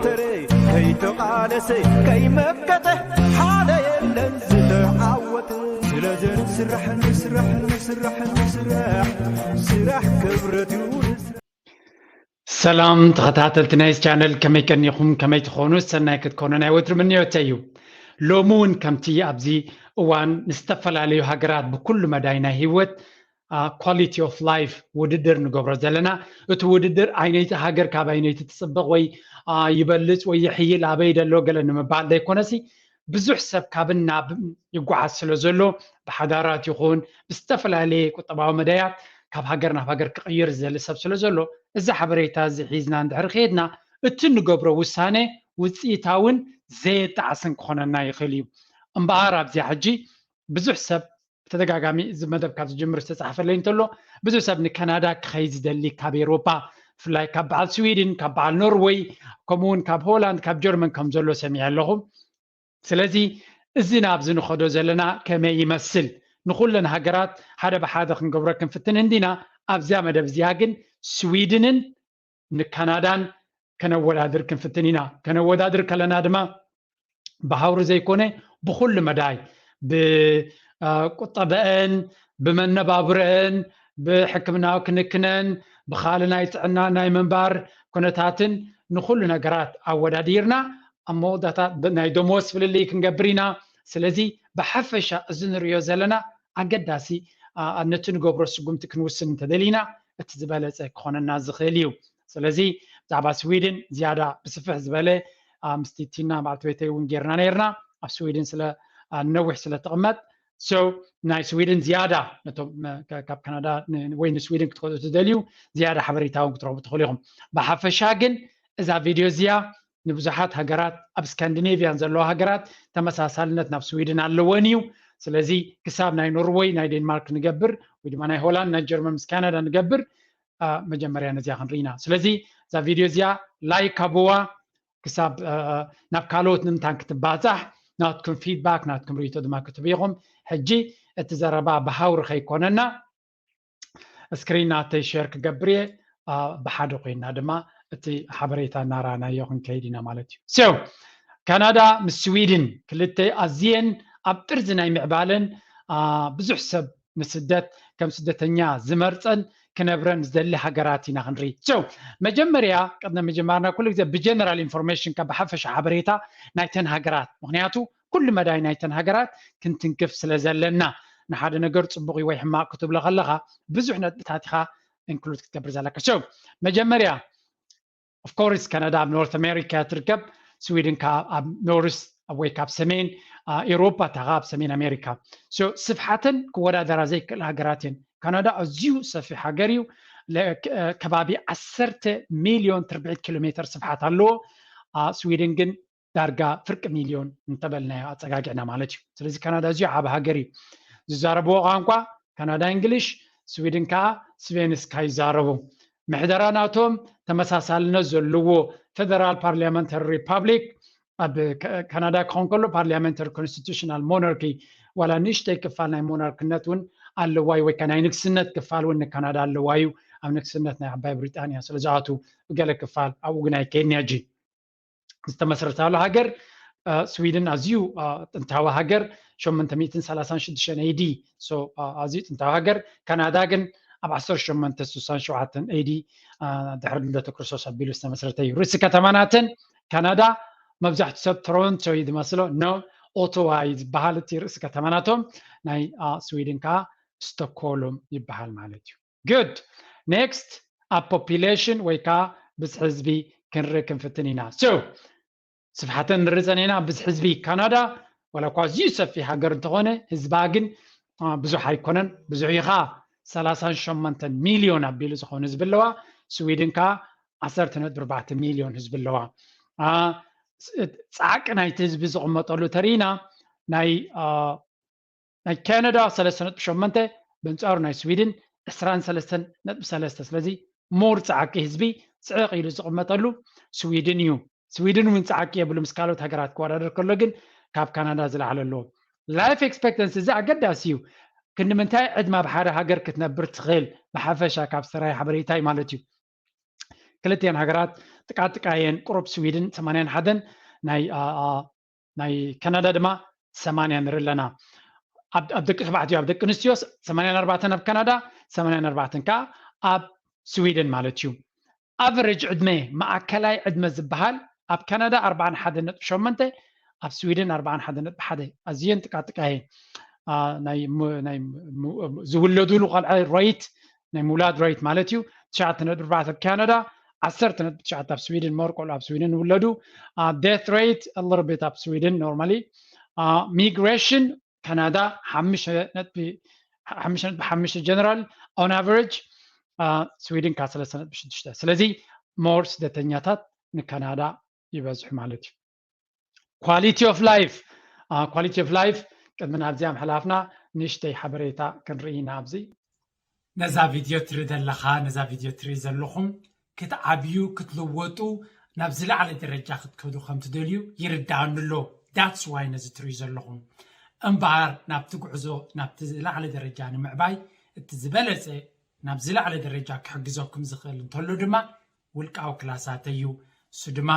ተረይ ከይተቓለሰ ከይመከተ ሓደ የለን ዝተዓወተ። ስለዚ ንስራሕ ንስራሕ ንስራሕ ንስራሕ ስራሕ ክብረት እዩ። ንስራሕ ሰላም ተኸታተልቲ ናይዚ ቻነል፣ ከመይ ቀኒኹም? ከመይ ትኾኑ? ሰናይ ክትኮኑ ናይ ወትሪ ምንዮተይ እዩ። ሎሚ እውን ከምቲ ኣብዚ እዋን ንዝተፈላለዩ ሃገራት ብኩሉ መዳይ ናይ ህይወት ኳሊቲ ኦፍ ላይፍ ውድድር ንገብሮ ዘለና፣ እቲ ውድድር ኣይነይቲ ሃገር ካብ ኣይነይቲ ትፅብቕ ወይ ይበልፅ ወይ ይሕይል ኣበይ ደሎ ገለ ንምባል ዘይኮነሲ፣ ብዙሕ ሰብ ካብን ናብን ይጓዓዝ ስለ ዘሎ፣ ብሓዳራት ይኹን ብዝተፈላለየ ቁጠባዊ መዳያት ካብ ሃገር ናብ ሃገር ክቕይር ዝደሊ ሰብ ስለ ዘሎ፣ እዚ ሓበሬታ እዚ ሒዝና እንድሕር ከይድና፣ እቲ ንገብሮ ውሳነ ውፅኢታውን ዘየጣዕስን ክኾነና ይኽእል እዩ። እምበኣር ኣብዚኣ ሕጂ ብዙሕ ሰብ ብተደጋጋሚ እዚ መደብ ካብ ዝጅምር ዝተፃሓፈለይ እንተሎ፣ ብዙሕ ሰብ ንካናዳ ክኸይድ ዝደሊ ካብ ኤሮፓ፣ ብፍላይ ካብ በዓል ስዊድን፣ ካብ በዓል ኖርወይ፣ ከምኡ እውን ካብ ሆላንድ፣ ካብ ጀርመን ከም ዘሎ ሰሚዐ ኣለኹ። ስለዚ እዚ ናብዚ ንኸዶ ዘለና ከመይ ይመስል? ንኹለን ሃገራት ሓደ ብሓደ ክንገብሮ ክንፍትን እንዲና። ኣብዚኣ መደብ እዚኣ ግን ስዊድንን ንካናዳን ከነወዳድር ክንፍትን ኢና። ከነወዳድር ከለና ድማ ብሃውሪ ዘይኮነ ብኹሉ መዳይ ብቁጠበአን፣ ብመነባብሮአን፣ ብሕክምናዊ ክንክነን፣ ብኻሊ ናይ ጥዕና ናይ ምንባር ኩነታትን ንኹሉ ነገራት ኣወዳዲርና ኣብ መወዳእታ ናይ ደሞዝ ፍልልይ ክንገብር ኢና። ስለዚ ብሓፈሻ እዚ ንሪኦ ዘለና ኣገዳሲ ነቲ ንገብሮ ስጉምቲ ክንውስን እንተደሊና እቲ ዝበለፀ ክኾነና ዝኽእል እዩ። ስለዚ ብዛዕባ ስዊድን ዝያዳ ብስፍሕ ዝበለ ምስቲ ቲና በዓልቲ ቤተይ እውን ጌርና ነይርና። ኣብ ስዊድን ስለ ነዊሕ ስለ ትቕመጥ፣ so ናይ ስዊድን ዝያዳ ነቶም ካብ ካናዳ ወይ ንስዊድን ክትከዱ ትደልዩ ዝያዳ ሓበሬታ እውን ክትረኽቡ ትኽእሉ ኢኹም። ብሓፈሻ ግን እዛ ቪድዮ እዚኣ ንብዙሓት ሃገራት ኣብ ስካንዲኔቪያን ዘለዋ ሃገራት ተመሳሳልነት ናብ ስዊድን ኣለወን እዩ። ስለዚ ክሳብ ናይ ኖርወይ ናይ ዴንማርክ ንገብር ወይ ድማ ናይ ሆላንድ ናይ ጀርመን ምስ ካናዳ ንገብር መጀመርያ ነዚኣ ክንርኢ ኢና። ስለዚ እዛ ቪድዮ እዚኣ ላይክ ሃብዋ፣ ክሳብ ናብ ካልኦት ንምንታን ክትባዛሕ ናትኩም ፊድባክ ናትኩም ርእይቶ ድማ ክትህቡ ኢኹም። ሕጂ እቲ ዘረባ ብሃውሪ ከይኮነና ስክሪን ናተይ ሸር ክገብር እየ። ብሓደ ኮይና ድማ እቲ ሓበሬታ እናረኣናዮ ክንከይድ ኢና ማለት እዩ። So ካናዳ ምስ ስዊድን ክልተ ኣዝየን ኣብ ጥርዚ ናይ ምዕባለን ብዙሕ ሰብ ንስደት ከም ስደተኛ ዝመርፀን ክነብረን ዝደሊ ሃገራት ኢና ክንርኢ። So መጀመርያ ቅድሚ ምጅማርና ኩሉ ግዜ ብጀነራል ኢንፎርሜሽን ካብ ብሓፈሻ ሓበሬታ ናይተን ሃገራት፣ ምክንያቱ ኩሉ መዳይ ናይተን ሃገራት ክንትንክፍ ስለ ዘለና፣ ንሓደ ነገር ፅቡቕ እዩ ወይ ሕማቕ ክትብሎ ከለካ ብዙሕ ነጥብታት ኢካ ኢንክሉድ ክትገብር ዘለካ። So መጀመርያ of course ካናዳ ኣብ ኖርት ኣሜሪካ ትርከብ፣ ስዊድን ከዓ ኣብ ኖርስ ወይ ካብ ሰሜን ኤሮፓ እታ ኣብ ሰሜን ኣሜሪካ። So ስፍሓተን ክወዳደራ ዘይክእል ሃገራት እየን። ካናዳ ኣዝዩ ሰፊሕ ሃገር እዩ። ከባቢ ዓሰርተ ሚልዮን ትርብዒት ኪሎ ሜትር ስፍሓት ኣለዎ። ስዊድን ግን ዳርጋ ፍርቂ ሚልዮን እንተበልናዮ ኣፀጋጊዕና ማለት እዩ። ስለዚ ካናዳ ኣዝዩ ዓቢ ሃገር እዩ። ዝዛረብዎ ቋንቋ ካናዳ እንግሊሽ፣ ስዊድን ከዓ ስቬንስካ ይዛረቡ። ምሕደራ ናቶም ተመሳሳልነት ዘለዎ ፌደራል ፓርላመንታሪ ሪፓብሊክ ኣብ ካናዳ ክኸውን ከሎ ፓርላመንታሪ ኮንስቲቱሽናል ሞናርኪ ዋላ ንእሽተይ ክፋል ናይ ሞናርክነት እውን ኣለዋዩ ወይ ናይ ንግስነት ክፋል እውን ንካናዳ ኣለዋዩ ኣብ ንግስነት ናይ ዓባይ ብሪጣንያ ስለ ዝኣቱ ብገለ ክፋል ኣብኡ ግን ኣይከይድን እያ። ዝተመስረታሉ ሃገር ስዊድን ኣዝዩ ጥንታዊ ሃገር ሸሞንተ ሚእትን ሰላሳን ሽዱሽተን ኤዲ ኣዝዩ ጥንታዊ ሃገር። ካናዳ ግን ኣብ ዓሰርተ ሸሞንተ ስሳን ሸውዓተን ኤዲ ድሕሪ ልደተ ክርስቶስ ኣቢሉ ዝተመስረተ እዩ። ርእሲ ከተማናተን ካናዳ መብዛሕትኡ ሰብ ቶሮንቶ እዩ ዝመስሎ፣ no ኦቶዋ እዩ ዝበሃል እቲ ርእሲ ከተማናቶም። ናይ ስዊድን ከዓ ስቶኮሎም ይበሃል ማለት እዩ። Good. Next ኣብ ፖፒሌሽን ወይ ከዓ ብዝሒ ህዝቢ ክንርኢ ክንፍትን ኢና። So ስፍሓተን ንርኢ ፀኒሕና። ብዝሒ ህዝቢ ካናዳ ዋላ እኳ ኣዝዩ ሰፊሕ ሃገር እንተኾነ ህዝባ ግን ብዙሕ ኣይኮነን። ብዙሕ እዩ ከዓ ሰላሳን ሸሞንተን ሚልዮን ኣቢሉ ዝኾነ ህዝቢ ኣለዋ። ስዊድን ከዓ ዓሰርተ ነጥቢ ኣርባዕተ ሚልዮን ህዝቢ ኣለዋ። ፃዕቂ ናይቲ ህዝቢ ዝቕመጠሉ ተሪኢና ናይ ናይ ካናዳ ሰለስተ ነጥቢ ሸሞንተ ብንፃሩ ናይ ስዊድን ዕስራን ሰለስተን ነጥቢ ሰለስተ። ስለዚ ሞር ፃዕቂ ህዝቢ ፅዕቕ ኢሉ ዝቕመጠሉ ስዊድን እዩ። ስዊድን እውን ፃዕቂ የብሉ ምስ ካልኦት ሃገራት ክወዳደር ከሎ ግን ካብ ካናዳ ዝለዓለ ኣለዎ። ላይፍ ኤክስፔክተንሲ እዚ ኣገዳሲ እዩ። ክንዲ ምንታይ ዕድመ ኣብ ሓደ ሃገር ክትነብር ትኽእል ብሓፈሻ ካብ ሰራይ ሓበሬታይ ማለት እዩ። ክልቲኤን ሃገራት ጥቃጥቃየን ቁሩብ ስዊድን ሰማንያን ሓደን ናይ ናይ ካናዳ ድማ ሰማንያ ንርኢ ኣለና። ኣብ ደቂ ተባዕትዮ ኣብ ደቂ ኣንስትዮ ሰማንያን ኣርባዕተን ኣብ ካናዳ ሰማንያን ኣርባዕተን ከዓ ኣብ ስዊድን ማለት እዩ። ኣቨሬጅ ዕድመ ማእከላይ ዕድመ ዝበሃል ኣብ ካናዳ ኣርባዓን ሓደን ነጥቢ ሸሞንተ፣ ኣብ ስዊድን ኣርባዓን ሓደን ነጥቢ ሓደ። ኣዝየን ጥቃጥቃ እየን። ዝውለዱሉ ቆልዓ ሬት ናይ ምውላድ ሬት ማለት እዩ ትሽዓተ ነጥቢ ኣርባዕተ ኣብ ካናዳ፣ ዓሰርተ ነጥቢ ትሽዓተ ኣብ ስዊድን። ሞር ቆልዑ ኣብ ስዊድን ይውለዱ። ዴት ሬት ሊትል ቢት ኣብ ስዊድን ኖርማሊ። ሚግሬሽን ካናዳ ሓሙሽተ ነጥቢ ሓሙሽተ ነጥቢ ሓሙሽተ ጀነራል ኦን ኣቨሬጅ፣ ስዊድን ካብ ሰለስተ ነጥቢ ሽዱሽተ። ስለዚ ሞር ስደተኛታት ንካናዳ ይበዝሑ ማለት እዩ። ኳሊቲ ኦፍ ላይፍ፣ ኳሊቲ ኦፍ ላይፍ ቅድሚ ናብዚኣ ምሕላፍና ንእሽተይ ሓበሬታ ክንርኢ ኢና ኣብዚ። ነዛ ቪድዮ ትርኢ ዘለኻ፣ ነዛ ቪድዮ ትርኢ ዘለኹም ክትዓብዩ ክትልወጡ ናብ ዝለዓለ ደረጃ ክትከዱ ከም ትደልዩ ይርድኣኒ ኣሎ። ዳትስ ዋይ ነዚ ትርእዩ ዘለኹም። እምበኣር ናብቲ ጉዕዞ ናብቲ ዝለዓለ ደረጃ ንምዕባይ እቲ ዝበለጸ ናብ ዝለዓለ ደረጃ ክሕግዘኩም ዝኽእል እንተሎ ድማ ውልቃዊ ክላሳተይ እዩ። እሱ ድማ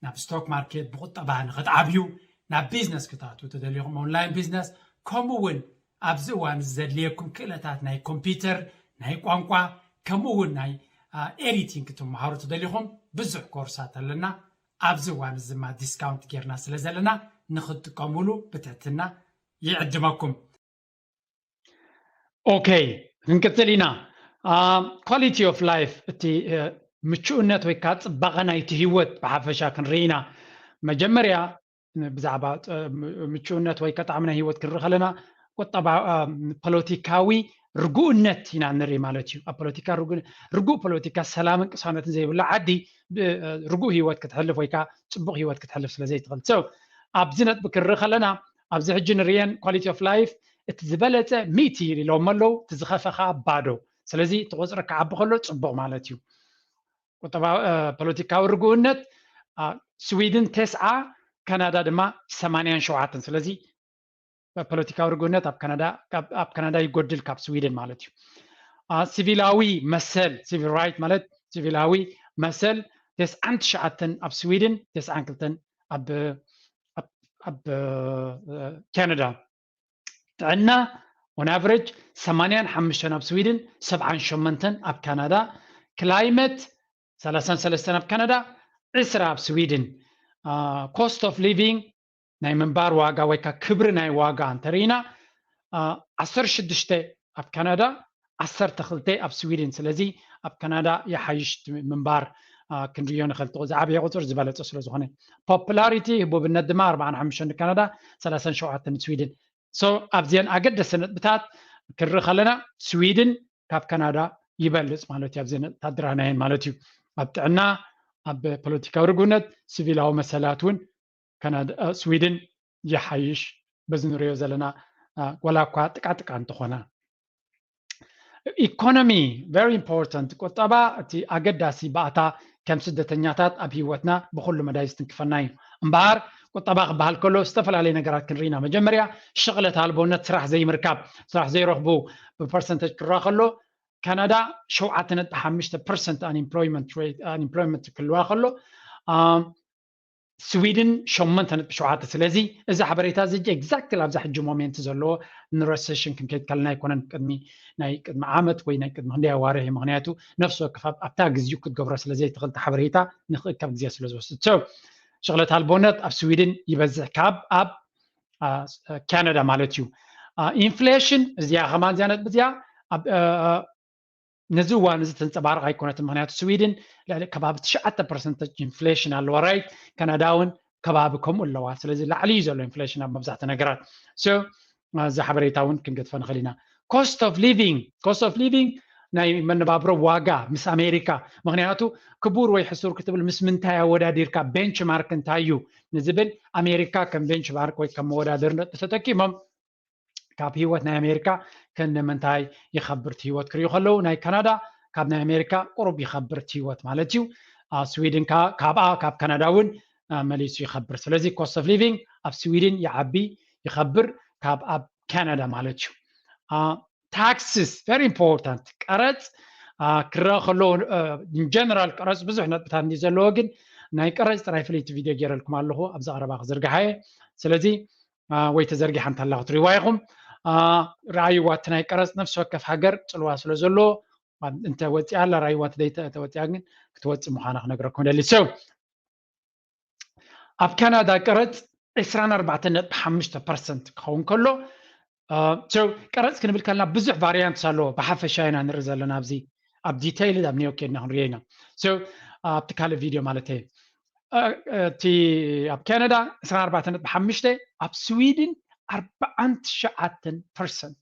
ናብ ስቶክ ማርኬት ብቁጠባ ንክትዓብዩ፣ ናብ ቢዝነስ ክትኣትዉ ተደሊኹም ኦንላይን ቢዝነስ፣ ከምኡ እውን ኣብዚ እዋን እዚ ዘድልየኩም ክእለታት ናይ ኮምፒውተር፣ ናይ ቋንቋ፣ ከምኡ እውን ናይ ኤዲቲንግ ክትመሃሩ ተደሊኹም ብዙሕ ኮርሳት ኣለና። ኣብዚ እዋን እዚ ድማ ዲስካውንት ጌርና ስለ ዘለና ንክትጥቀሙሉ ብትሕትና ይዕድመኩም። ኦኬ፣ ክንቅጽል ኢና። ኳሊቲ ኦፍ ላይፍ፣ እቲ ምቹእነት ወይ ከዓ ፅባቐ ናይቲ ህይወት ብሓፈሻ ክንርኢ ኢና። መጀመርያ ብዛዕባ ምቹእነት ወይ ከዓ ጣዕሚ ናይ ህይወት ክንርኢ ከለና ቁጠባ፣ ፖለቲካዊ ርጉእነት ኢና ንርኢ ማለት እዩ። ኣብ ፖለቲካ ርጉእ ፖለቲካ ሰላምን ቅሳነትን ዘይብሉ ዓዲ ርጉእ ህይወት ክትሕልፍ ወይ ከዓ ፅቡቅ ህይወት ክትሕልፍ ስለ ዘይትኽእል። So ኣብዚ ነጥቢ ክንርኢ ከለና ኣብዚ ሕጂ ንርእየን ኳሊቲ ኦፍ ላይፍ እቲ ዝበለፀ ሚእቲ ኢሎም ኣለዉ፣ እቲ ዝኸፈ ከዓ ባዶ። ስለዚ እቲ ቁፅሪ ክዓቢ ከሎ ፅቡቅ ማለት እዩ። ቁጠባ ፖለቲካዊ ርግኡነት ስዊድን ተስዓ፣ ካናዳ ድማ ሰማንያን ሸውዓተን። ስለዚ ፖለቲካዊ ርግኡነት ኣብ ካናዳ ይጎድል ካብ ስዊድን ማለት እዩ። ሲቪላዊ መሰል፣ ሲቪል ራይት ማለት ሲቪላዊ መሰል ተስዓን ትሽዓተን ኣብ ስዊድን፣ ተስዓን ክልተን ኣብ ካናዳ። ጥዕና ኦን ኣቨሬጅ ሰማንያን ሓሙሽተን ኣብ ስዊድን፣ ሰብዓን ሸሞንተን ኣብ ካናዳ። ክላይመት ሰላሳን ሰለስተን ኣብ ካናዳ፣ ዕስራ ኣብ ስዊድን። ኮስት ኦፍ ሊቪንግ ናይ ምንባር ዋጋ ወይ ከዓ ክብሪ ናይ ዋጋ እንተርኢና ዓሰርተ ሽዱሽተ ኣብ ካናዳ፣ ዓሰርተ ክልተ ኣብ ስዊድን። ስለዚ ኣብ ካናዳ ይሓይሽ ምንባር ክንሪዮ ንኽእል። ዝዓበየ ቁፅር ዝበለፀ ስለዝኾነ ፖፑላሪቲ ህቡብነት ድማ ኣርባዓን ሓሙሽተን ካናዳ፣ ሰላሳን ሸውዓተን ስዊድን። So ኣብዚአን ኣገደስቲ ነጥብታት ክንርኢ ከለና ስዊድን ካብ ካናዳ ይበልፅ ማለት እዩ። ኣብዚአን ነጥብታት ድራናየን ማለት እዩ። ኣብ ጥዕና፣ ኣብ ፖለቲካዊ ርግኡነት፣ ሲቪላዊ መሰላት እውን ስዊድን ይሓይሽ። በዚ ንሪኦ ዘለና ዋላ እኳ ጥቃጥቃ እንተኾነ ኢኮኖሚ very important። ቁጠባ እቲ ኣገዳሲ ባእታ ከም ስደተኛታት ኣብ ህይወትና ብኩሉ መዳይ ዝትንክፈና እዩ። እምበኣር ቁጠባ ክበሃል ከሎ ዝተፈላለየ ነገራት ክንርኢና። መጀመርያ ሽቕለት ኣልቦነት፣ ስራሕ ዘይምርካብ፣ ስራሕ ዘይረኽቡ ብፐርሰንተጅ ክረኣ ከሎ ካናዳ ሸውዓተ ነጥቢ ሓሙሽተ ፐርሰንት ኣንኤምፕሎይመንት ክልዋ ከሎ ስዊድን ሸሞንተ ነጥቢ ሸውዓተ። ስለዚ እዚ ሓበሬታ እዚ ኤግዛክትሊ ኣብዛ ሕጂ ሞሜንት ዘለዎ ንረሴሽን ክንከይድ ከለና ኣይኮነን፣ ቅድሚ ናይ ቅድሚ ዓመት ወይ ናይ ቅድሚ ክንደይ ኣዋርሕ እዩ። ምክንያቱ ነፍሲ ወከፍ ኣብታ ግዜኡ ክትገብሮ ስለ ዘይትኽእል ሓበሬታ ንክእከብ ግዜ ስለ ዝወስድ። So ሽቕለት ኣልቦነት ኣብ ስዊድን ይበዝሕ ካብ ኣብ ካናዳ ማለት እዩ። ኢንፍሌሽን እዚኣ ከማን እዚኣ ነጥቢ እዚኣ ነዚ እዋን እዚ ተንፀባርቕ ኣይኮነትን። ምክንያቱ ስዊድን ልዕሊ ከባቢ ትሽዓተ ፐርሰንት ኢንፍሌሽን ኣለዋ፣ ራይት? ካናዳ እውን ከባቢ ከምኡ ኣለዋ። ስለዚ ላዕሊ እዩ ዘሎ ኢንፍሌሽን ኣብ መብዛሕትኡ ነገራት። So እዚ ሓበሬታ እውን ክንገድፎ ንኽእል ኢና። ኮስት ኦፍ ሊቪንግ፣ ኮስት ኦፍ ሊቪንግ ናይ መነባብሮ ዋጋ ምስ ኣሜሪካ፣ ምክንያቱ ክቡር ወይ ሕሱር ክትብል ምስ ምንታይ ኣወዳዲርካ፣ ቤንችማርክ እንታይ እዩ ንዝብል ኣሜሪካ ከም ቤንችማርክ ወይ ከም መወዳደሪ ነጥቢ ተጠቂሞም ካብ ህይወት ናይ ኣሜሪካ ክንደይ ምንታይ ይኸብር እቲ ህይወት ክርእዩ ከለዉ ናይ ካናዳ ካብ ናይ ኣሜሪካ ቁሩብ ይኸብር እቲ ህይወት ማለት እዩ። ስዊድን ካብኣ ካብ ካናዳ እውን መሊሱ ይኸብር። ስለዚ ኮስት ኦፍ ሊቪንግ ኣብ ስዊድን ይዓቢ ይኸብር ካብ ኣብ ካናዳ ማለት እዩ። ታክስስ ቨሪ ኢምፖርታንት፣ ቀረፅ ክረአ ከለዎ ጀነራል ቀረፅ ብዙሕ ነጥብታት እንዲ ዘለዎ ግን ናይ ቀረፅ ጥራይ ፍልይቲ ቪድዮ ገይረልኩም ኣለኹ። ኣብዚ ቀረባ ክዝርግሓ እየ። ስለዚ ወይ ተዘርጊሓ እንተላ ክትሪዋ ኢኹም። ረኣይዋ እቲ ናይ ቀረፅ ነፍሲ ወከፍ ሃገር ፅልዋ ስለ ዘለዎ እንተ ወፂኣ ኣላ ረኣይዋ እንተ ተወፂኣ ግን ክትወፅእ ምዃና ክነግረኩም ደሊ። So ኣብ ካናዳ ቀረፅ ዕስራን ኣርባዕተን ነጥቢ ሓሙሽተ ፐርሰንት ክኸውን ከሎ ቀረፅ ክንብል ከለና ብዙሕ ቫሪያንትስ ኣለዎ። ብሓፈሻ ኢና ንርኢ ዘለና ኣብዚ ኣብ ዲቴይል ኣብ ኒዮ ኬድና ክንሪኦ ኢና። ኣብቲ ካልእ ቪድዮ ማለት እዩ። እቲ ኣብ ካናዳ ዕስራን ኣርባዕተን ነጥቢ ሓሙሽተ፣ ኣብ ስዊድን ኣርባዓን ትሽዓተን ፐርሰንት።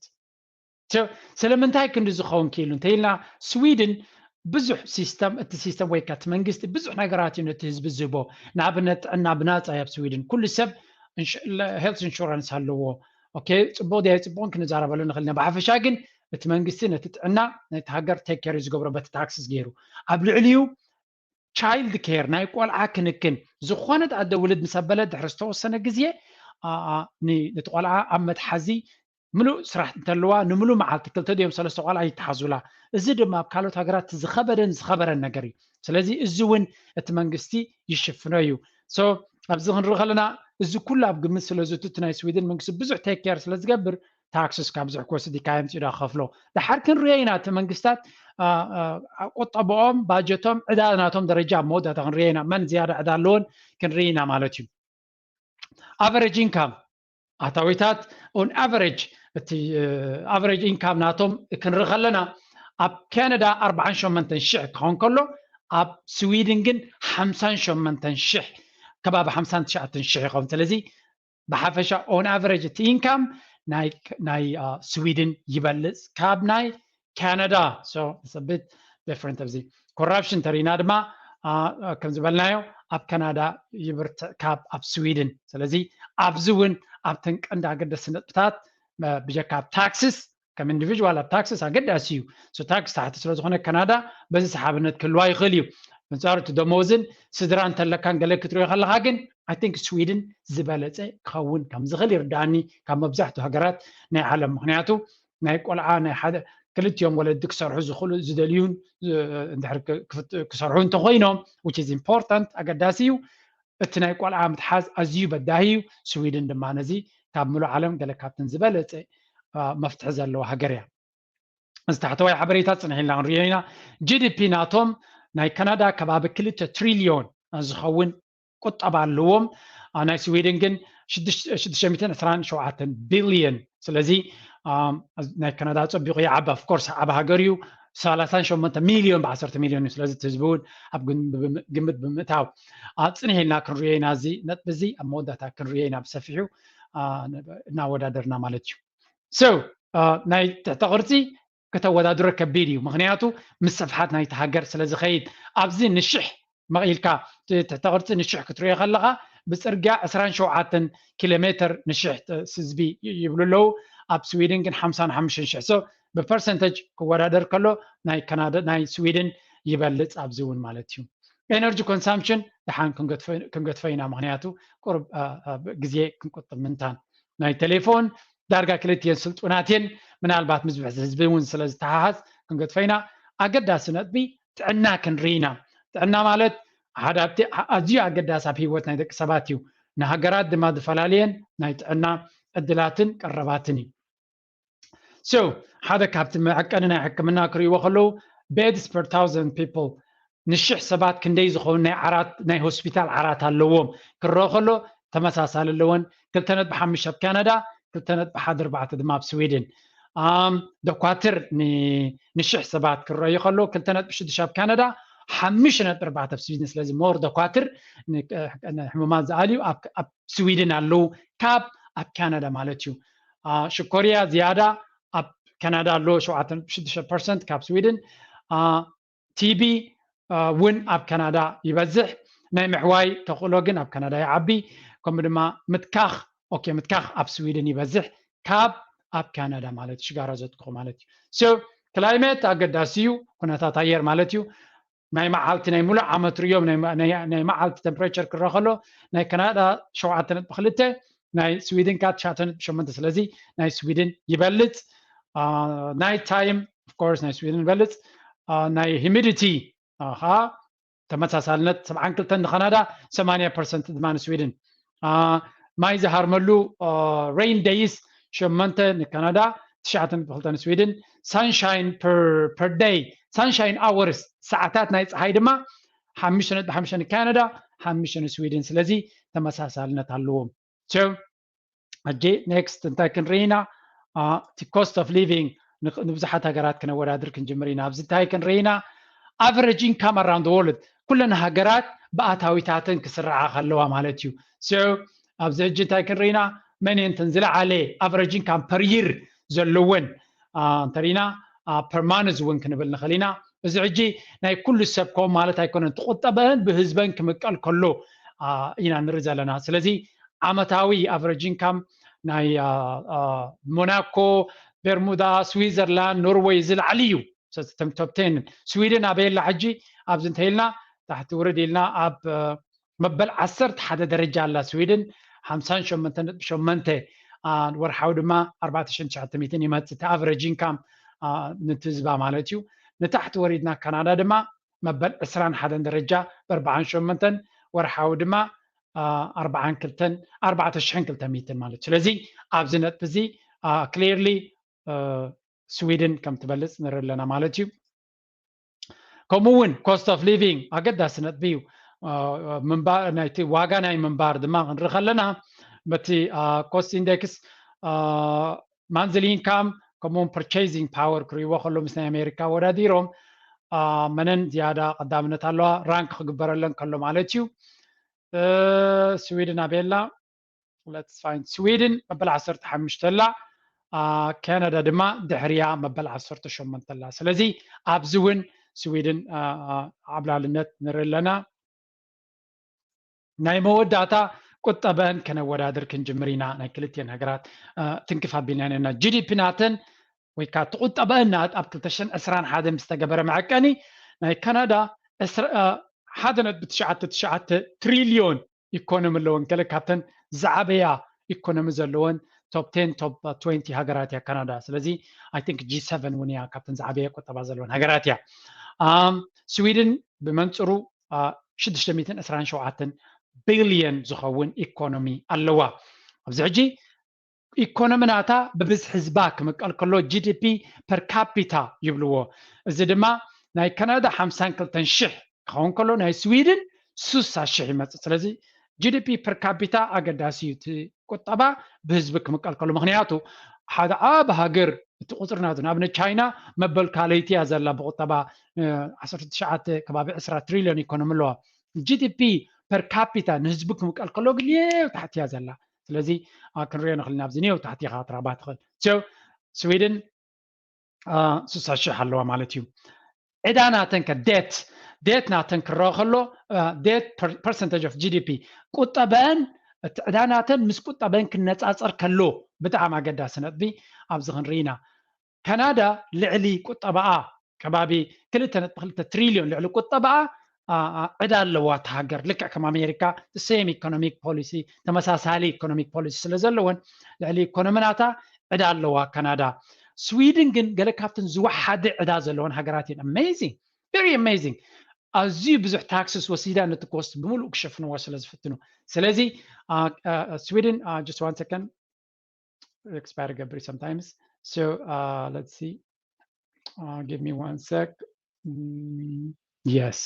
ስለምንታይ ክንዲ ዝኸውን ክኢሉ እንተኢልና ስዊድን ብዙሕ ሲስተም እቲ ሲስተም ወይ ከቲ መንግስቲ ብዙሕ ነገራት እዩ ነቲ ህዝቢ ዝህቦ። ንኣብነት ጥዕና ብናፃ እዩ ኣብ ስዊድን። ኩሉ ሰብ ሄልት ኢንሹራንስ ኣለዎ። ኦኬ፣ ፅቡቅ ድያ ፅቡቅን ክንዛረበሉ ንኽእል ኢና። ብሓፈሻ ግን እቲ መንግስቲ ነቲ ጥዕና ነቲ ሃገር ቴክ ኬር እዩ ዝገብሮ በቲ ታክስስ ገይሩ። ኣብ ልዕሊኡ ቻይልድ ኬር ናይ ቆልዓ ክንክን ዝኾነት ኣደ ውልድ ምስ ኣበለት ድሕሪ ዝተወሰነ ግዜ ነቲ ቆልዓ ኣብ መትሓዚ ምሉእ ስራሕ እንተለዋ ንምሉእ መዓልቲ ክልተ ድዮም ሰለስተ ቆልዓ ይተሓዙላ። እዚ ድማ ኣብ ካልኦት ሃገራት ዝኸበደን ዝኸበረን ነገር እዩ። ስለዚ እዚ እውን እቲ መንግስቲ ይሽፍኖ እዩ። So ኣብዚ ክንርኢ ከለና እዚ ኩሉ ኣብ ግምት ስለ ዝእቱ እቲ ናይ ስዊድን መንግስቲ ብዙሕ ቴክ ኬር ስለ ዝገብር ታክስስ ካብ ብዙሕ ክወስድ ይካየድ ምፅኡ ዳ ከፍሎ። ድሓር ክንሪኦ ኢና እቲ መንግስታት ቁጠብኦም ባጀቶም ዕዳ ናቶም ደረጃ ኣብ መወዳእታ ክንሪኦ ኢና። መን ዝያዳ ዕዳ ኣለዎን ክንርኢ ኢና ማለት እዩ። ኣቨሬጅ ኢንካም ኣታዊታት ኦን ኣቨሬጅ እቲ ኣቨሬጅ ኢንካም ናቶም ክንርኢ ከለና ኣብ ካናዳ ኣርባዓን ሸሞንተን ሽሕ ክኸውን ከሎ ኣብ ስዊድን ግን ሓምሳን ሸሞንተን ሽሕ ከባቢ ሓምሳን ትሽዓተን ሽሕ ይኸውን። ስለዚ ብሓፈሻ ኦን ኣቨሬጅ እቲ ኢንካም ናይ ስዊድን ይበልፅ ካብ ናይ ካናዳ። ቢት ዲፍረንት ኣብዚ ኮራፕሽን ተሪና ድማ ከም ዝበልናዮ ኣብ ካናዳ ይብርትዕ ካብ ኣብ ስዊድን። ስለዚ ኣብዚ እውን ኣብተን ቀንዲ ኣገደስቲ ነጥብታት ብጀካ ኣብ ታክስስ ከም ኢንዲቪጅዋል ኣብ ታክስስ ኣገዳሲ እዩ። ታክስ ታሕቲ ስለዝኾነ ካናዳ በዚ ሰሓብነት ክህልዋ ይኽእል እዩ። ኣንፃር እቲ ደሞዝን ስድራ እንተለካን ገለ ክትሪኦ ከለካ ግን ኣይ ቲንክ ስዊድን ዝበለፀ ክኸውን ከም ዝኽእል ይርዳኣኒ ካብ መብዛሕትኡ ሃገራት ናይ ዓለም። ምክንያቱ ናይ ቆልዓ ናይ ሓደ ክልቲኦም ወለዲ ክሰርሑ ዝኽእሉ ዝደልዩን እንድሕር ክሰርሑ እንተኮይኖም which is important ኣገዳሲ እዩ። እቲ ናይ ቆልዓ ምትሓዝ ኣዝዩ በዳሂ እዩ። ስዊድን ድማ ነዚ ካብ ምሉእ ዓለም ገለ ካብተን ዝበለፀ መፍትሒ ዘለዋ ሃገር እያ። እዚ ታሕተዋይ ሓበሬታ ፅንሕ ኢልና ክንሪኦ ኢና። ጂዲፒ ናቶም ናይ ካናዳ ከባቢ ክልተ ትሪልዮን ዝኸውን ቁጠባ ኣለዎም። ናይ ስዊድን ግን ሽዱሽተ ሚእትን ዕስራን ሸውዓተን ቢልዮን። ስለዚ ናይ ካናዳ ፀቢቑ ይዓቢ። ኦፍኮርስ ዓቢ ሃገር እዩ። ሰላሳን ሸሞንተ ሚልዮን ብዓሰርተ ሚልዮን እዩ። ስለዚ እቲ ህዝቢ እውን ኣብ ግምት ብምእታው ፅንሕ ኢልና ክንሪኦ ኢና። እዚ ነጥቢ እዚ ኣብ መወዳእታ ክንሪኦ ኢና ብሰፊሑ እናወዳደርና ማለት እዩ። So ናይ ትሕተ ቅርፂ ከተወዳድሮ ከቢድ እዩ። ምክንያቱ ምስ ስፍሓት ናይቲ ሃገር ስለ ዝኸይድ ኣብዚ ንሽሕ መቒልካ ትሕተ ቅርፂ ንሽሕ ክትሪኦ ከለካ ብፅርግያ ዕስራን ሸውዓተን ኪሎ ሜትር ንሽሕ ህዝቢ ይብሉ ኣለዉ። ኣብ ስዊድን ግን ሓምሳን ሓሙሽተን ሽሕ። So ብፐርሰንተጅ ክወዳደር ከሎ ናይ ካናዳ ናይ ስዊድን ይበልፅ ኣብዚ እውን ማለት እዩ። ኤነርጂ ኮንሳምፕሽን ደሓን ክንገድፎ ኢና፣ ምክንያቱ ቁሩብ ግዜ ክንቁጥብ ምንታን ናይ ቴሌፎን ዳርጋ ክልቲኤን ስልጡናት እየን። ምናልባት ምስ ብዝሒ ህዝቢ እውን ስለ ዝተሓሓዝ ክንገድፎ ኢና። ኣገዳሲ ነጥቢ ጥዕና ክንርኢ ኢና። ጥዕና ማለት ሓደ ኣብቲ ኣዝዩ ኣገዳሲ ኣብ ህይወት ናይ ደቂ ሰባት እዩ። ንሃገራት ድማ ዝፈላለየን ናይ ጥዕና ዕድላትን ቀረባትን እዩ። So ሓደ ካብቲ መዐቀኒ ናይ ሕክምና ክርእይዎ ከለዉ beds per thousand people ንሽሕ ሰባት ክንደይ ዝኸውን ናይ ዓራት ናይ ሆስፒታል ዓራት ኣለዎም ክረአ ከሎ ተመሳሳሊ ኣለወን። ክልተ ነጥቢ ሓሙሽተ ኣብ ካናዳ፣ ክልተ ነጥቢ ሓደ ኣርባዕተ ድማ ኣብ ስዊድን። ደኳትር ንሽሕ ሰባት ክረኣዩ ከለዉ ክልተ ነጥቢ ሽዱሽተ ኣብ ካናዳ፣ ሓሙሽተ ነጥቢ ኣርባዕተ ኣብ ስዊድን። ስለዚ ሞር ደኳትር ሕሙማት ዝኣልዩ ኣብ ስዊድን ኣለዉ ካብ ኣብ ካናዳ ማለት እዩ። ሽኮርያ ዝያዳ ኣብ ካናዳ ኣሎ ሸውዓተ ነጥቢ ሽዱሽተ ፐርሰንት ካብ ስዊድን። ቲቢ እውን ኣብ ካናዳ ይበዝሕ። ናይ ምሕዋይ ተኽእሎ ግን ኣብ ካናዳ ይዓቢ። ከምኡ ድማ ምትካኽ ኦኬ ምትካኽ ኣብ ስዊድን ይበዝሕ ካብ ኣብ ካናዳ ማለት ሽጋራ ዘትክኹ ማለት እዩ። So ክላይሜት ኣገዳሲ እዩ፣ ኩነታት ኣየር ማለት እዩ። ናይ መዓልቲ ናይ ሙሉእ ዓመት ርእዮም ናይ መዓልቲ ቴምፕሬቸር ክረአ ከሎ ናይ ካናዳ ሸውዓተ ነጥቢ ክልተ ናይ ስዊድን ከዓ ትሽዓተ ነጥቢ ሸሞንተ። ስለዚ ናይ ስዊድን ይበልፅ። ናይ ታይም ኦፍኮርስ ናይ ስዊድን ይበልፅ። ናይ humidity ከዓ ተመሳሳልነት ሰብዓን ክልተን ንካናዳ፣ ሰማንያ ፐርሰንት ድማ ንስዊድን። ማይ ዝሃርመሉ rain days ሸመንተ ንካናዳ፣ ትሽዓተ ነጥቢ ክልተ ንስዊድን። Sunshine per day፣ sunshine hours፣ ሰዓታት ናይ ፀሓይ ድማ ሓሙሽተ ነጥቢ ሓሙሽተ ንካናዳ፣ ሓሙሽተ ንስዊድን። ስለዚ ተመሳሳልነት ኣለዎም። ሕጂ next እንታይ ክንርኢ ኢና? እቲ cost of living ንብዙሓት ሃገራት ክነወዳድር ክንጅምር ኢና። ኣብዚ እንታይ ክንርኢ ኢና? Average income around the world፣ ኩለን ሃገራት ብኣታዊታተን ክስርዓ ከለዋ ማለት እዩ። So ኣብዚ ሕጂ እንታይ ክንርኢ ኢና? መን እየን እተን ዝለዓለ average income per year ዘለወን እንተሪና፣ per month እውን ክንብል ንኽእል ኢና። እዚ ሕጂ ናይ ኩሉ ሰብ ከምኡ ማለት ኣይኮነን። ትቁጠበን ብህዝበን ክምቀል ከሎ ኢና ንርኢ ዘለና። ስለዚ ዓመታዊ average income ናይ ሞናኮ፣ ቤርሙዳ፣ ስዊዘርላንድ፣ ኖርወይ ዝለዓሊ እዩ። እቶም top ten። ስዊድን ኣበይ ኣላ ሕጂ? ኣብዚ እንተኢልና ታሕቲ ውርድ ኢልና ኣብ መበል ዓሰርተ ሓደ ደረጃ ኣላ ስዊድን፣ ሓምሳን ሸሞንተን ነጥቢ ሸሞንተ። ወርሓዊ ድማ ኣርባዕተ ሽሕን ትሽዓተ ሚእትን ይመጽእ፣ እቲ average income ንትህዝባ ማለት እዩ። ንታሕቲ ወሪድና ካናዳ ድማ መበል ዕስራን ሓደን ደረጃ ብኣርባዓን ሸሞንተን፣ ወርሓዊ ድማ ኣርባዓን ክልተን፣ ኣርባዕተ ሽሕን ክልተ ሚእትን ማለት እዩ። ስለዚ ኣብዚ ነጥቢ እዚ clearly ስዊድን ከም ትበልፅ ንርኢ ኣለና ማለት እዩ። ከምኡ እውን cost of living ኣገዳሲ ነጥቢ እዩ። ናይቲ ዋጋ ናይ ምንባር ድማ ክንርኢ ከለና በቲ cost index፣ monthly income፣ ከምኡውን purchasing power ክርእይዎ ከሎ ምስ ናይ ኣሜሪካ ወዳዲሮም መነን ዝያዳ ቀዳምነት ኣለዋ፣ ራንክ ክግበረለን ከሎ ማለት እዩ። ስዊድን ኣበየላ? Let's find ስዊድን መበል ዓሰርተ ሓሙሽተ ኣላ፣ ካናዳ ድማ ድሕሪያ መበል ዓሰርተ ሸሞንተ ኣላ። ስለዚ ኣብዚ እውን ስዊድን ዓብላልነት ንርኢ ኣለና። ናይ መወዳእታ ቁጠበን ከነወዳድር ክንጅምር ኢና። ናይ ክልቲኤን ሃገራት ትንክፍ ኣቢልና ኢና። ጂ ዲ ፒ ናተን ወይ ከዓ ትቁጠበን ኣብ ክልተ ሽሕን ዕስራን ሓደን ዝተገበረ መዐቀኒ ናይ ካናዳ ሓደ ነጥቢ ትሽዓተ ትሽዓተ ትሪልዮን ኢኮኖሚ ኣለወን። ገለ ካብተን ዝዓበያ ኢኮኖሚ ዘለወን top ten፣ top twenty ሃገራት እያ ካናዳ። ስለዚ I think ጂ ሰቨን እውን እያ ካብተን ዝዓበየ ቁጠባ ዘለወን ሃገራት እያ። ስዊድን ብመንፅሩ ሽዱሽተ ሚእትን ዕስራን ሸውዓተን ቢልዮን ዝኸውን ኢኮኖሚ ኣለዋ። ኣብዚ ሕጂ ኢኮኖሚ ናታ ብብዝሒ ህዝባ ክምቀል ከሎ ጂ ዲ ፒ per capita ይብልዎ። እዚ ድማ ናይ ካናዳ ሓምሳን ክልተን ሽሕ ክኸውን ከሎ ናይ ስዊድን ስሳ ሽሕ ይመፅእ። ስለዚ ጂ ዲ ፒ per capita ኣገዳሲ እዩ፣ እቲ ቁጠባ ብህዝቢ ክምቀል ከሎ። ምክንያቱ ሓደ ዓቢ ሃገር እቲ ቁፅሪ ናቱ፣ ንኣብነት ቻይና መበል ካልኣይቲ እያ ዘላ ብቁጠባ፣ ዓሰርተ ትሽዓተ ከባቢ ዕስራ ትሪልዮን ኢኮኖሚ ኣለዋ። ጂ ዲ ፒ per capita ንህዝቢ ክምቀል ከሎ ግን ኔው ታሕቲ እያ ዘላ። ስለዚ ክንሪኦ ንኽእል ኢና፣ ኣብዚ ኔው ታሕቲ ኢኻ ክትረኽባ ትኽእል። ስዊድን ስሳ ሽሕ ኣለዋ ማለት እዩ። ዕዳ ናተን ከ፣ ዴት፣ ዴት ናተን ክረአ ከሎ፣ ዴት percentage of ጂ ዲ ፒ፣ ቁጠበን እቲ ዕዳ ናተን ምስ ቁጠበን ክነፃፀር ከሎ ብጣዕሚ ኣገዳሲ ነጥቢ ኣብዚ ክንርኢ ኢና። ካናዳ ልዕሊ ቁጠባኣ ከባቢ ክልተ ነጥቢ ክልተ ትሪልዮን ልዕሊ ቁጠባኣ ዕዳ ኣለዋ እታ ሃገር። ልክዕ ከም ኣሜሪካ same economic policy፣ ተመሳሳሊ economic policy ስለ ዘለወን ልዕሊ ኢኮኖሚ ናታ ዕዳ ኣለዋ ካናዳ። ስዊድን ግን ገለ ካብተን ዝወሓደ ዕዳ ዘለወን ሃገራት እየን። Amazing፣ very amazing። ኣዝዩ ብዙሕ ታክስስ ወሲዳ ነቲ ኮስት ብምሉእ ክሸፍንዎ ስለ ዝፍትኑ። ስለዚ ስዊድን፣ just one second፣ expire ገብር sometimes። So let's see, give me one sec. Yes,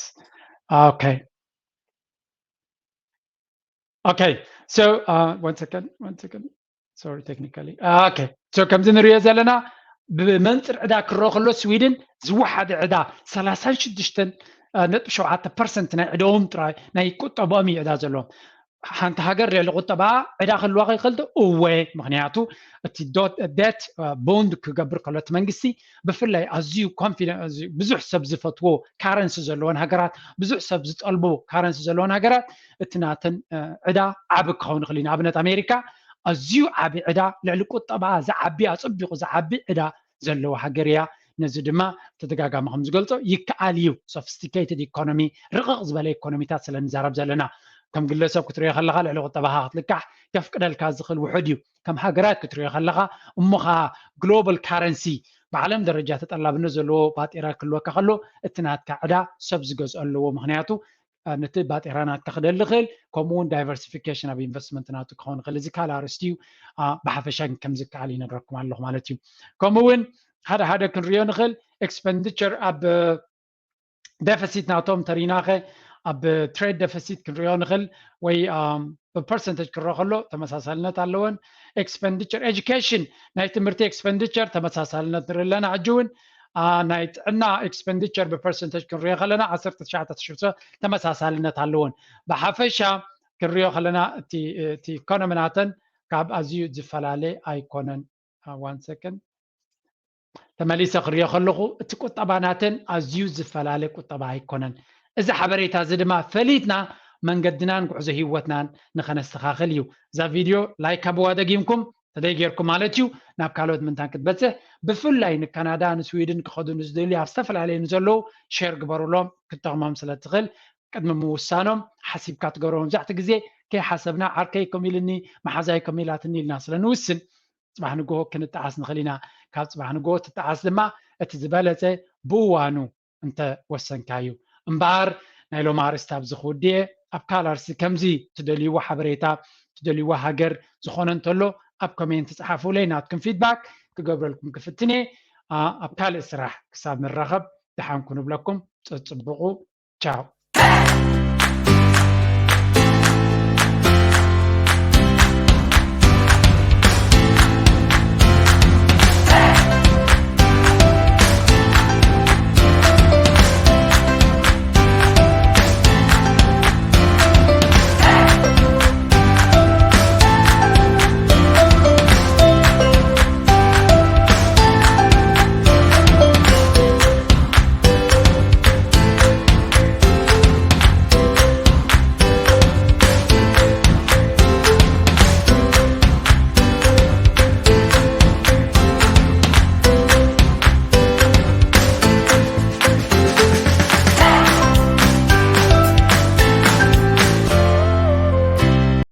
okay, okay. So one second, one second. Sorry, technically. Okay, so ከምዚ ንሪኦ ዘለና ብመንፅር ዕዳ ክረኦ ከሎ ስዊድን ዝወሓደ ዕዳ ሰላሳን ሽዱሽተን ነጥቢ ሸውዓተ ፐርሰንት ናይ ዕዳኦም ጥራይ፣ ናይ ቁጠባኦም እዩ ዕዳ ዘለዎም። ሓንቲ ሃገር ልዕሊ ቁጠባ ዕዳ ክህልዋ ከይክእል ዶ? እወ። ምክንያቱ እቲ ዴት ቦንድ ክገብር ከሎ እቲ መንግስቲ ብፍላይ ኣዝዩ ኮንፊደንስ፣ ብዙሕ ሰብ ዝፈትዎ ካረንሲ ዘለወን ሃገራት፣ ብዙሕ ሰብ ዝጠልቦ ካረንሲ ዘለወን ሃገራት እቲ ናተን ዕዳ ዓቢ ክኸውን ይኽእል እዩ። ንኣብነት ኣሜሪካ ኣዝዩ ዓቢ ዕዳ፣ ልዕሊ ቁጠባ ዝዓቢ፣ ኣጸቢቑ ዝዓቢ ዕዳ ዘለዎ ሃገር እያ። ነዚ ድማ ተደጋጋሚ ከም ዝገልጾ ይከኣል እዩ። ሶፊስቲኬትድ ኢኮኖሚ፣ ርቕቕ ዝበለ ኢኮኖሚታት ስለ ንዛረብ ዘለና፣ ከም ግለሰብ ክትሪኦ ከለኻ ልዕሊ ቁጠባኻ ክትልካሕ ከፍቅደልካ ዝኽእል ውሑድ እዩ። ከም ሃገራት ክትሪኦ ከለኻ እሞ ኸኣ ግሎባል ካረንሲ ብዓለም ደረጃ ተጠላብነት ዘለዎ ባጤራ ክህልወካ ከሎ እቲ ናትካ ዕዳ ሰብ ዝገዝኦ ኣለዎ። ምክንያቱ ነቲ ባጤራ ናትካ ክደሊ ክእል፣ ከምኡ እውን diversification ኣብ investment ናቱ ክኸውን ይኽእል። እዚ ካልእ ኣርእስቲ እዩ። ብሓፈሻ ግን ከምዚ ከኣል ይነግረኩም ኣለኹ ማለት እዩ። ከምኡ እውን ሓደ ሓደ ክንሪኦ ንኽእል expenditure ኣብ deficit ናቶም ተሪናኸ ኣብ trade deficit ክንሪኦ ንኽእል ወይ ብ percentage ክረኦ ከሎ ተመሳሳልነት ኣለወን። Expenditure education ናይ ትምህርቲ expenditure ተመሳሳልነት ንርኢ ኣለና። ሕጂ እውን ናይ ጥዕና expenditure ብ percentage ክንሪኦ ከለና ዓሰርተ ትሽዓተ ተመሳሳልነት ኣለወን። ብሓፈሻ ክንሪኦ ከለና እቲ economy ናተን ካብ ኣዝዩ ዝፈላለ ኣይኮነን። One second ተመሊሰ ክሪኦ ከለኹ እቲ ቁጠባ ናተን ኣዝዩ ዝፈላለ ቁጠባ ኣይኮነን። እዚ ሓበሬታ እዚ ድማ ፈሊጥና መንገድናን ጉዕዞ ህይወትናን ንኸነስተኻኽል እዩ። እዛ ቪድዮ like ኣብዋ ደጊምኩም ተደይ ጌርኩም ማለት እዩ ናብ ካልኦት ምንታን ክትበፅሕ፣ ብፍላይ ንካናዳ ንስዊድን ክኸዱ ንዝደልዩ ኣብ ዝተፈላለዩ ንዘለዉ share ግበሩሎም። ክጠቕሞም ስለ ትኽእል ቅድሚ ምውሳኖም ሓሲብካ ትገብሮ። መብዛሕቲ ግዜ ከይሓሰብና ዓርከይ ከም ኢልኒ መሓዛይ ከም ኢላትኒ ኢልና ስለ ንውስን ፅባሕ ንግሆ ክንጠዓስ ንኽእል ኢና። ካብ ፅባሕ ንግሆ ትጠዓስ ድማ እቲ ዝበለፀ ብእዋኑ እንተወሰንካ እዩ። እምበኣር ናይ ሎሚ ኣርእስቲ ኣብዚ ክውድእ እየ። ኣብ ካልእ ኣርእስቲ ከምዚ ትደልይዎ ሓበሬታ ትደልይዎ ሃገር ዝኾነ እንተሎ ኣብ comment ፃሓፉለይ። ናትኩም feedback ክገብረልኩም ክፍትን እየ። ኣብ ካልእ ስራሕ ክሳብ ንራኸብ ደሓን ኩኑ እብለኩም። ፀፅብቑ። ቻው።